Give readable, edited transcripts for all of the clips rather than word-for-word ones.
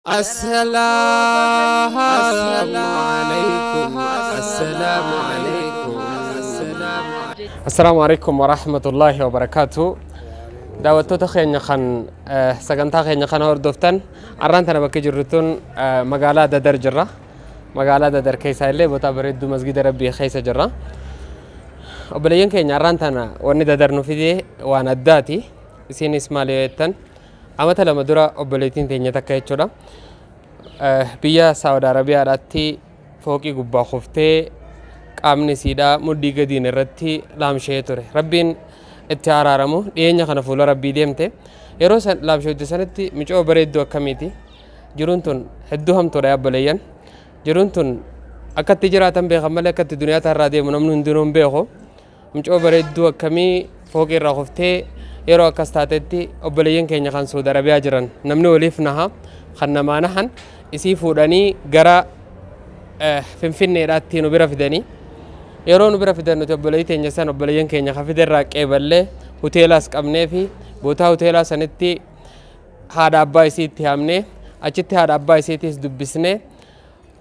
Assalaamu alaikum. Assalaamu alaikum. Assalaamu alaikum warahmatullaahi wabarakaatu. Daawwattoota keenya kan sagantaa keenya kana hordoftan, arraan tana bakka jirru tun magaalaa Dadar jirra. Magaalaa Dadar keessaa illee botaa bareedduu masgida Rabbii keessa jirra. Obboleeyyan keenya, arraan tana wanni Dadar nu fide waan addaati. Isinis maal yoo jettan, amata 2 dura obboleettiin teenya takka jechuudha. Biyya Saawud Arabiyaadhaatti fooqii gubbaa kuftee qaamni isiidhaa mudhii gadiin irratti laamshee ture. Rabbiin itti araaramu, dhiyeenya kana fuula Rabbii deemte. Yeroo san laamsheetti sanitti micoo bareedduu akkamiiti? Jiruun tun hedduu hamtuudha, obboleeyyan. Jiruun tun akkatti jiraatan beekan malee akkatti duniyaa irraa deemu namni hundinuu hin beeku. Micoo bareedduu akkamii fooqii irraa kuftee yeroo akkas taatetti, obboleeyyan keenya kan Saudi Arabiyaa jiran namni waliif naha, kan namaa nahan isii fuudhanii gara Finfinneedhaatti nu bira fidanii, yeroo nu bira fidan nuti obboleeyyi teenya san obboleeyyan keenya ka fiderraa qeeballee, hoteelaas qabnee fi bootaa hoteelaa sanitti haadha abbaa isiitti haamnee, achitti haadha abbaa isiitiis dubbisnee,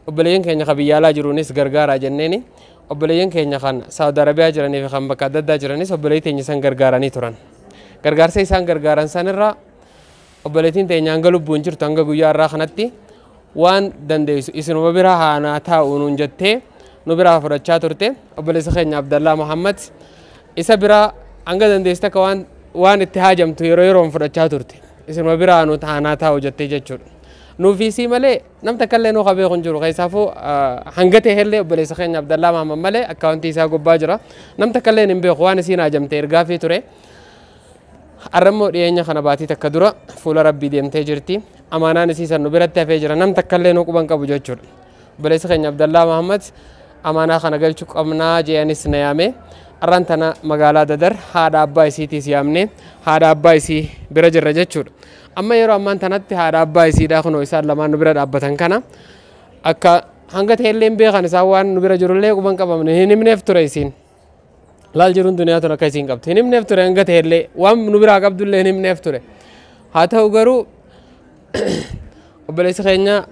obboleeyyan keenya ka biyya alaa jiruunis gargaaraa jenneeni, obboleeyyan keenya kan Saudi Arabiyaa jiranii fi kan bakka adda addaa jiranis obboleeyyi teenya san gargaaranii turan. Gargaarsa isaan gargaaran sanirraa obboleettiin teenya hanga lubbuun jirtu, hanga guyyaa irraa kanatti waan dandeessu isinuma bira haanaa taa'u nuun jettee nu biraa fudhachaa turte. Obboleessa keenya Abdallaa Muhammad isa biraa hanga dandeessu takka waan itti haajamtu yeroo yeroon fudhachaa turte, isinuma biraa nu haanaa taa'u jettee jechuudha. Nuufiisii malee nam takka illee nuu beeku hin jiru. Keessaafuu hanga ta'ellee obboleessa keenya Abdallaa Muhammad malee, akkaawuntii isaa gubbaa jira. Nam takka illee hin beeku, waan isiin haajamte ergaafii ture. Arrammoo dhiyeenya kana baatii 1 dura fuula Rabbii deemtee jirti. Amaanaan isii san nu biratti hafee jira. Nam takka illee nu quban qabu jechuudha. Obboleessa keenya Abdallaa Muhammad amaanaa kana galchuu qabnaa je'anis na yaame. Arraan tana magaalaa Dadar haadha abbaa isiitiis yaamne, haadha abbaa isii bira jirra jechuudha. Amma yeroo ammaan tanatti haadha abbaa isiidhaa kunoo isaan lamaan nu bira dhaabbatan kana. Akka hanga ta'ellee hin beekan, isaan waan nu bira jirullee quban qabamne, hin himneef ture isiin. Laal, jiruun duniyaa tun akka isiin qabdu hin himneef ture, hanga ta'ellee waan nu biraa qabdullee hin himneef ture. Haa ta'u garuu obboleessi keenya,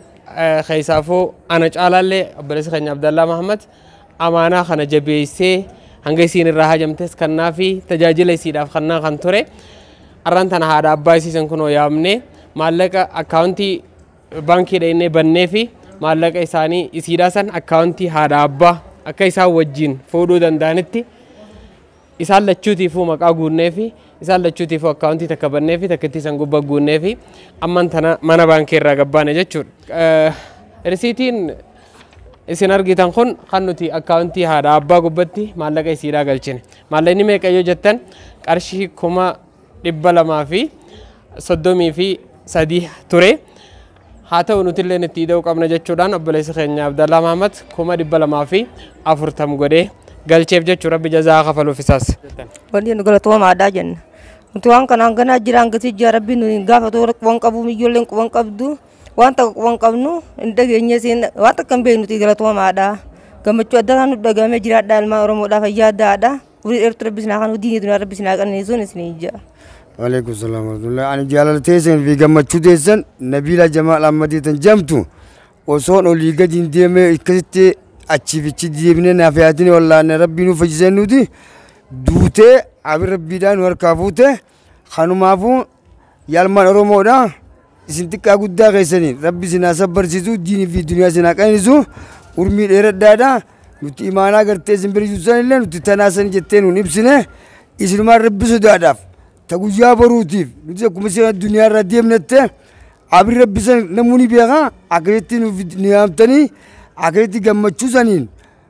keessaafuu ana caalaallee obboleessi keenya Abdallaa Mahammad amaanaa kana jabeessee hanga isiin irraa hajamtes kannaa fi tajaajila isiidhaaf kannaa kan ture. Arraan tana haadha abbaa isiisan kunoo yaamnee, maallaqa akkaawuntii baankii dhaynee bannee fi maallaqa isaanii isiidhaa san akkaawuntii haadha abbaa akka isaan wajjin fuudhuu danda'anitti isaan lachuutiifuu maqaa guunnee fi isaan lachuutiifuu akkaawuntii takka bannee fi takka itti san gubbaa guunnee fi amman tana mana baankii irraa gabbaane jechuudha. Risiitiin isin argitan kun kan nuti akkaawuntii haadha abbaa gubbatti maallaqa isiidhaa galchine. Maallaqni meeqa yoo jettan, qarshii 233,000 ture. Haa ta'u nuti illee itti ida'uu qabna jechuudhaan obboleessi keenya Abdallaa Mahamad 240,000 godhee galcheef jechuu. Rabbi jazaa kafaluuf isaas. Wanti nu galatoomaadhaa jenna. Nuti waan kanaan ganaa jiraan gatii jira, Rabbiin nu hin gaafatu. Quban qabu, ijoolleen quban qabdu, waan takka quban qabnu hin dhageenye siin, waan takka hin beeknu. Nuti galatoomaadhaa. Gammachuu addaa nu dhagahamee jiraadhaa, ilmaan Oromoodhaa fayyaa addaadha. Umurii dheertuu Rabbi isin haa kanu, diinii dunyaa Rabbi isin haa qananiisuun isin ija. Waalaikum salaam warahmatullahi. Ani jaalala teessan fi gammachuu teessan Nabiila Jamaal Ahmadii tan jamtu osoon olii gadi hin deemee akkasitti achii fi achi deemnee naaf yaatin wallaanne, Rabbii nu fayyisee nuti duutee abi Rabbiidhaan nu harkaa fuute. Kanumaafuu yaalmaan Oromoodha. Isin xiqqaa guddaa keessanii Rabbi isin haa sabbarsiisu, diinii fi duniyaa isin haa qananiisu, urmii dheeradhaadha. Nuti imaanaa gartee isin bira jirtu sanillee nuti tanaa san jettee nuun ibsine, isinumaan Rabbi sodaadhaaf ta guyyaa boruutiif nuti akkuma isin addunyaa irraa deemnette abri Rabbi san namuu ni beeka. Akkasitti nu yaamtanii, akkasitti gammachuu saniin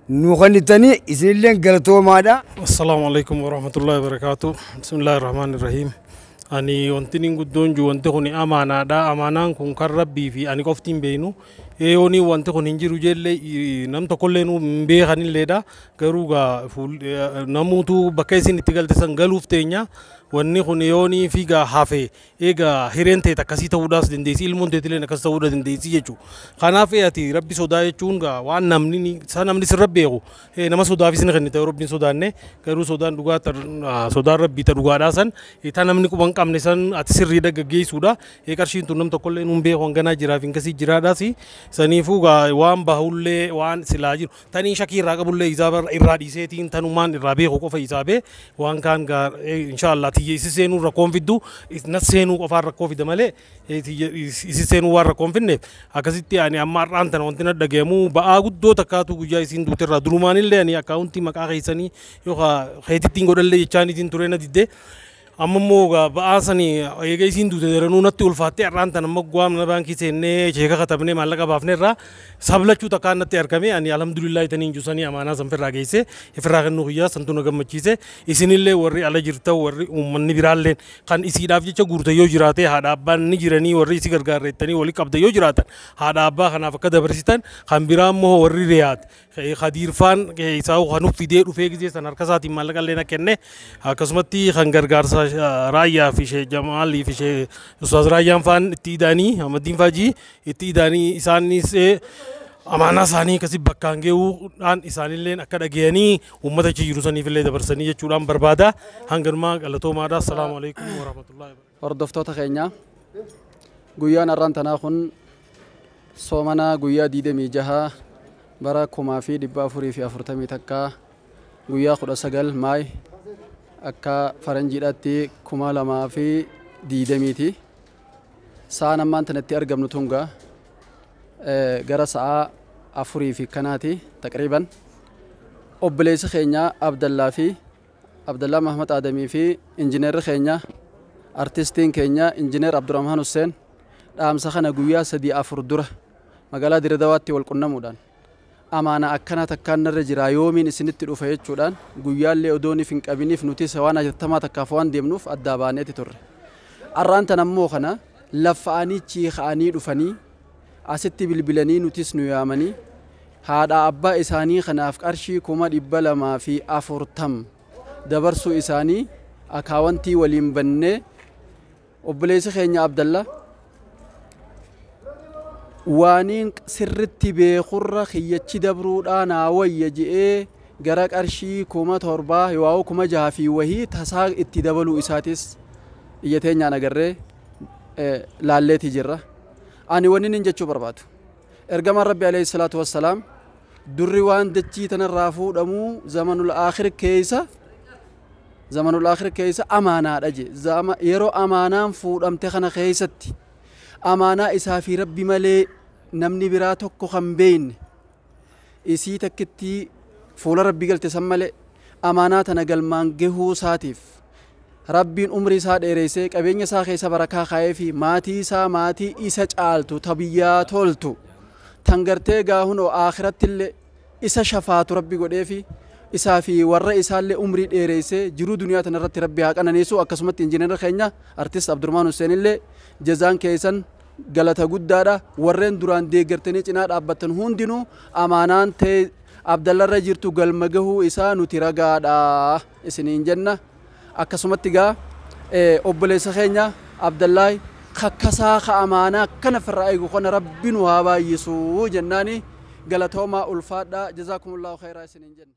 nu kennitanii, isinillee galatoomaadha. Assalaamu alaikum warahmatullahi wabarakatuh. Bismillahi rahmaani rahiim. Ani wanti inni guddoon jiru, wanti kun amaanaadha. Amaanaan kun kan Rabbii fi ani qofti hin beeknu. Yooni wanti kun hin jiru jeellee nam tokkollee nu hin beekanilleedha. Garuu gaa namuutu bakka isin itti galte san galuuf teenya. Wanni kun yoonii fi gaa hafe egaa hireen ta'e akkasii ta'uudhaas dandeessi, ilmoon teetileen akkas ta'uudha dandeessi jechuudha. Kanaaf ati rabbi sodaa jechuun gaa waan namni isa namni sirra beeku nama sodaafis ni kennita yoo rabbiin sodaanne, garuu sodaan dhugaa sodaan rabbii ta dhugaadhaa san ta namni quba hin qabne san ati sirriidha gaggeessuudha. Qarshiin tun nam tokkollee nuun beeku hanganaa jiraaf hin kasii jiraadhaas saniifuu gaa waan bahullee waan silaa jiru tanii shakii irraa qabullee irraa dhiiseetiin tanumaan irraa beeku qofa isaabee waan kaan gaa inshaallah tiyya isi seenuu rakkoon fiddu na seenuu qofaan rakkoo fida malee isi seenuu waan rakkoon finneef akkasitti ani amma har'aan tana wanti na dhagayamu ba'aa guddoo takkaatu guyyaa isiin duuterraa durumaanillee ani akkaawuntii maqaa keessanii yookaan keetittiin godhallee jechaaniitiin ture na diddee amma immoo ba'aa sanii eega isiin duute daranuu natti ulfaattee har'aan tana amma guwaamna baankii seennee cheeka katabnee maallaqa baafneerraa sablachuu takkaan natti argame. Ani alhamdulillahi taniin jusanii amaanaa san firraa geesse ifirraa kennuu kiyyaa santu na gammachiise. Isinillee warri ala jirtan, warri uummanni biraalleen kan isiidhaaf jecha guurte yoo jiraate, haadha abbaan ni jiranii warri isi gargaarreettanii walii qabda yoo jiraatan haadha abbaa kanaaf akka dabarsitan. Kan biraa immoo warri Riyaad Khadiirfaan isaa kan fidee dhufee gisee san harka isaatiin maallaqa illee na kenne, akkasumatti kan gargaarsa raayyaa fi ishee Jamaalii fi ishee Ustaaz Raayyaan faan itti ida'anii Ahmadiin Faajii itti ida'anii isaanis amaanaa isaanii akkasii bakkaan ge'uudhaan isaanillee akka dhaga'anii uummata achi jiru saniif illee dabarsanii jechuudhaan barbaada. Hanganumaa galatoomaadha. Assalaamu alaikum warahmatullahi wabarakatuh. Hordoftoota keenya, guyyaan har'aan tanaa kun soomanaa guyyaa 26 bara 1441, guyyaa 19 Maay akka faranjiidhaatti 2020ti. Sa'aan ammaan tanatti argamnu tunga gara sa'aa 4 fi kanaati taqriiban. Obboleessi keenya Abdallaa fi Abdallaa Mahmad Adamii fi injineerri keenya, artistiin keenya injineer Abdurrahmaan Hussein dhaamsa kana guyyaa 3 4 dura magaalaa Diradawaatti wal qunnamuudhaan amaana akkana takkaan narra jira, yoomiin isinitti dhufa jechuudhaan guyyaallee odooniif hin qabiniif nutis waan hatattamaa takkaaf waan deemnuuf addaa baaneeti turre. Har'aan tan ammoo kana laffa'anii chiika'anii dhufanii asitti bilbilanii nutis nu yaamanii haadha abbaa isaanii kanaaf qarshii 240,000 dabarsuu isaanii akaawantii waliin bannee. Obboleessi keenya Abdalla waaniin sirritti beekurra kiyyachi dabruudhaa naa wayya je'ee gara qarshii 7,000 yoo 6,000 fi wahii tasaa itti dabaluu isaatis iyya teenyaan agarree laalleeti jirra. Ani wanni nin jechuu barbaadu. Ergamaan Rabbi alayhi salaatu wassalaam durri waan dachii tanarraa fuudhamuu zamanul aakhir keessa, zamanul aakhir keessa amaanaadha je. Yeroo amaanaan fuudhamte kana keessatti amaanaa isaa fi Rabbi malee namni biraa tokko kan beekne isii takkitti fuula Rabbi galte san malee amaanaa tana galmaan gahuu isaatiif Rabbiin umrii isaa dheereessee qabeenya isaa keessa barakaa kaa'ee fi maatii isaa maatii isa caaltu ta biyyaa toltu tan gartee gaahunoo aakiratti illee isa shafaatu Rabbi godhee fi isaa fi warra isaallee umrii dheereessee jiruu duniyaa tanarratti Rabbi haa qananiisu. Akkasumatti injiinara keenya artist Abdurrahmaan Hussein illee jazaan keessan galata guddaadha. Warreen duraan deeggartanii cinaa dhaabbattan hundinuu amaanaan ta'e Abdallarra jirtu galma gahuu isaa nuti ragaadha isiniin jenna. Akkasumatti gaa obboleessa keenya Abdallaay kakkasaa ka amaanaa akkana firraa eegu kana Rabbi nu haa baay'isuu jennaani. Galatoomaa, ulfaadhaa, jazaakumullahu khairaa isiniin jenna.